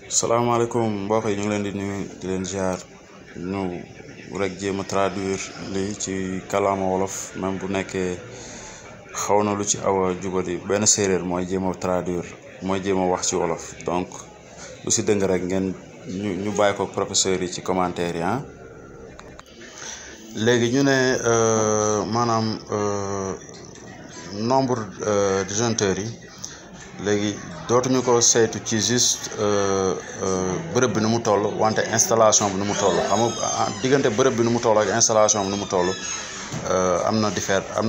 salaamaaleykum mbokk yi ñu ngi leen di nuyu di leen ziar ñu rek jéem a traduire lii ci kàllaama wolof même bu nekkee xaw na lu ci aw a jubadi benn séeréer mooy jéem a traduire mooy jéem a wax ci wolof donc lu si dëng rek ngeen ñu bàyyi ko professeur yi ci commentaire yi ah. léegi ñu ne maanaam nombre disjoncteurs yi léegi dootuñu ko saytu ci juste bërëb bi nu mu toll wante installation bi nu mu toll xam nga diggante bërëb bi nu mu toll ak installation bi nu mu toll am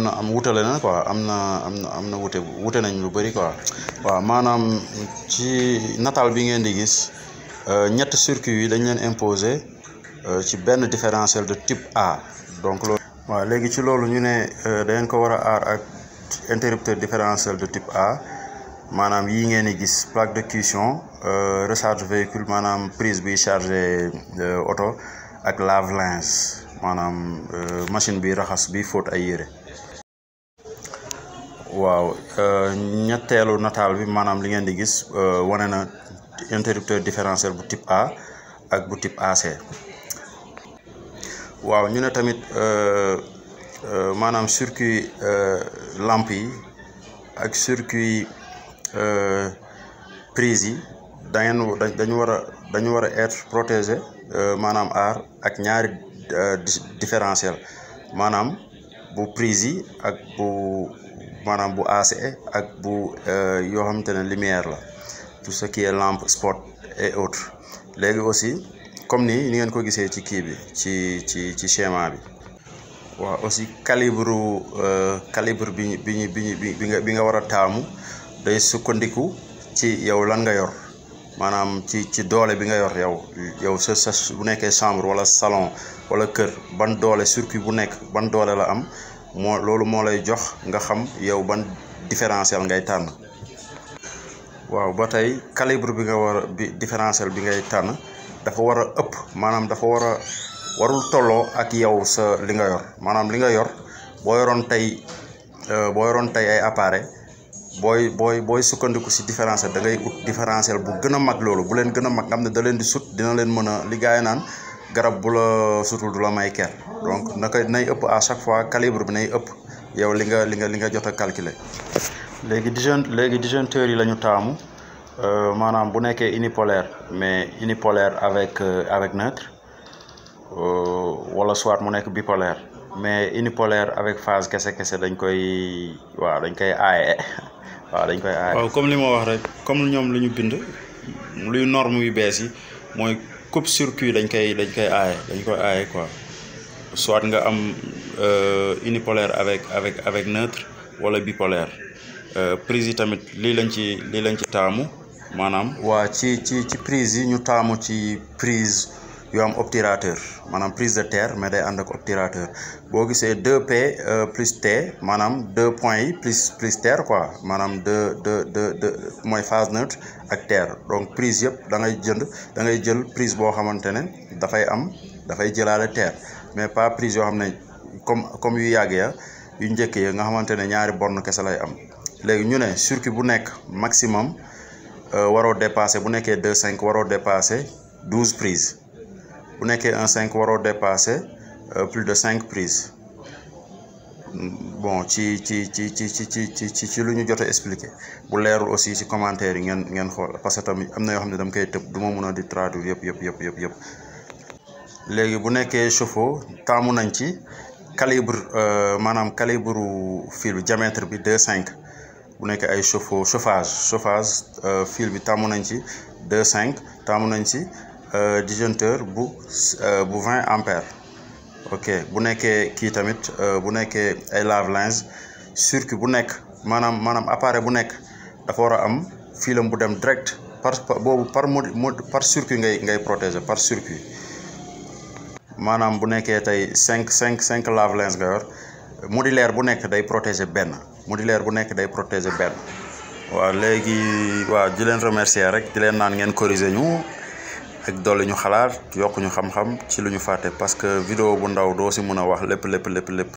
na am wutale na quoi am na wute nañ lu bëri quoi. waaw maanaam ci nataal bi ngeen di gis ñetti circuit yi dañ leen imposer ci benn différentiel de type A donc loolu. waaw léegi ci loolu ñu ne dangeen ko war a aar ak interrupteur différentiel de type A. maanaam yii ngeen di gis plaque de cuisson recharge véhicule maanaam prise bi chargé oto ak lave-linge maanaam machine bi raxas bi fóot ay yére. waaw ñetteelu nataal bi maanaam li ngeen di gis wane na interrupteur différentiel bu type A ak bu type AC. waaw ñu ne tamit maanaam circuit lampe yi ak circuit prise yi dañu war a être protégé maanaam aar ak ñaari différentiel maanaam bu prise yi ak bu maanaam bu AC ak bu yoo xamante ne lumière la tout ce qui est lampe spot et autres. léegi aussi comme ni ngeen ko gisee ci kii bi ci schéma bi. waaw aussi calibre bi nga war a taamu day sukkandiku ci yow lan nga yor maanaam ci doole bi nga yor yow sa bu nekkee chambre wala salon wala kër ban doole circuit bu nekk ban doole la am loolu moo lay jox nga xam yow ban différentiel ngay tànn. waaw ba tey calibre différentiel bi ngay tànn dafa war a ëpp maanaam dafa warul tolloo ak yow sa li nga yor maanaam li nga yor boo yoroon tey ay appareil booy sukkandiku si différentiel da ngay ut différentiel bu gën a mag loolu bu leen gën a mag nga xam ne da leen di sut dina leen mën a li gaay naan garab bu la sutul du la may ker donc nay ëpp à chaque fois calibre bi nay ëpp yow li nga jot a calculer. léegi disjoncteurs yi la ñu taamu maanaam bu nekkee unipolaire mais unipolaire avec neutre wala soit mu nekk bipolaire mais unipolaire avec phase kese dañ koy aaye. waaw dañ koy aaye. waaw comme li ma wax rek comme ñoom lu ñu bind luy norme yu bees yi mooy coupe circuit dañ koy aaye quoi soit nga am unipolaire avec neutre wala bipolaire prise yi tamit lii lañ ci taamu maanaam. waa ci prise yi ñu taamu ci prise yu am obturateur maanaam prise de terre mais day ànd ak obturateur boo gisee 2P plus T maanaam 2 points yi plus terre quoi maanaam deux mooy phase neutre ak terre donc prise yëpp da ngay jël prise boo xamante ne dafay jëlaale terre mais pas prise yoo xam ne comme yu yàgg ya yu njëkk ya nga xamante ne ñaari borne kese lay am. léegi ñu ne circuit bu nekk maximum waroo dépasser bu nekkee 2.5 waroo dépasser 12 prises. bu nekkee 1.5 waroo dépasser plus de 5 prises bon ci lu ñu jot a expliquer bu leerul aussi ci commentaire yi ngeen xool parce que tamit am na yoo xam ne dama koy tëb du ma mën a di traduire yëpp. léegi bu nekkee chauffe-eau taamu nañ ci calibre maanaam calibre fil bi diamètre bi 2.5 bu nekkee ay chauffage fil bi taamu nañ ci 2.5 taamu nañ ci. disjoncteur bu 20 ampères ok bu nekkee kii tamit bu nekkee ay lave-linge circuit bu nekk maanaam appareil bu nekk dafa war a am filam bu dem direct par circuit ngay protéger par circuit maanaam bu nekkee tey 5 lave-linge nga yor modulaire bu nekk day protéger benn waaw léegi waaw di leen remercier rek di leen naan ngeen corriger ñu ak dolli ñu xalaat yokk ñu xam-xam ci lu ñu fàtte parce que vidéo bu ndaw doo si mën a wax lépp